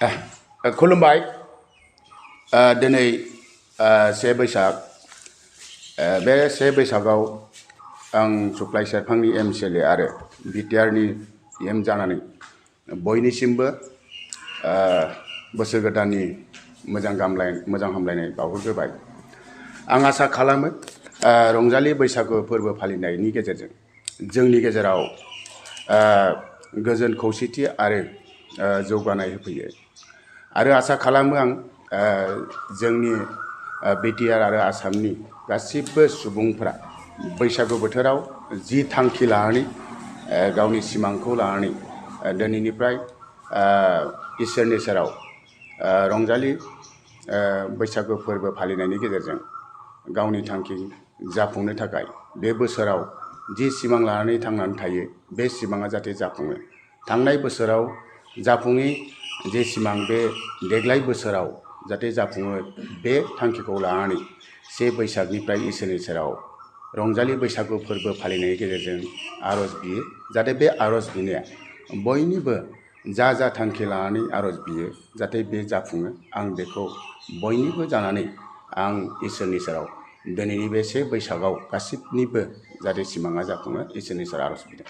खुलुमबाय दिनै से बैसाग बे से बैसागाव आं सुक्लाय सेरफांनि एमसिएलए आरो बिटिआरनि एम जानानै बयनिसिमबो बोसोर गोदाननि मोजां हामलायनाय बावहरग्रोबाय। आं आसा खालामो रंजालि बैसागु फोरबो फालिनायनि गेजेरजों जोंनि गेजेराव गोजोन खौसेथि आरो जौगानाय होफैयो आरो आसा खालामो आं जोंनि बिटिआर आरो आसामनि गासिबो सुबुंफोरा बैसागु बोथोराव जि थांखि लानानै गावनि सिमांखौ लानानै दिनैनिफ्राय इसोरनि सेराव रंजालि बैसागु फोरबो फालिनायनि गेजेरजों गावनि थांखि जाफुंनो थाखाय बे बोसोराव जि सिमां लानानै थांनानै थायो बे सिमाङा जाहाथे जाफुङो। थांनाय बोसोराव जाफुङै जे सिमां बे देग्लाय बोसोराव जाहाथे जाफुङो बे थांखिखौ लानानै से बैसागनिफ्राय इसोरनि सेराव रंजालि बैसागु फोरबो फालिनायनि गेजेरजों आरज बियो। जाहाथे बे आरज बिनाया बयनिबो जा थांखि लानानै आरज बियो जाहाथे बे जाफुङो। आं बेखौ बयनिबो जानानै आं इसोरनि सेराव दिनैनि बे से बैसागाव गासिबनिबो जाहाथे सिमाङा जाफुङो इसोरनि सेराव आरज बिदों।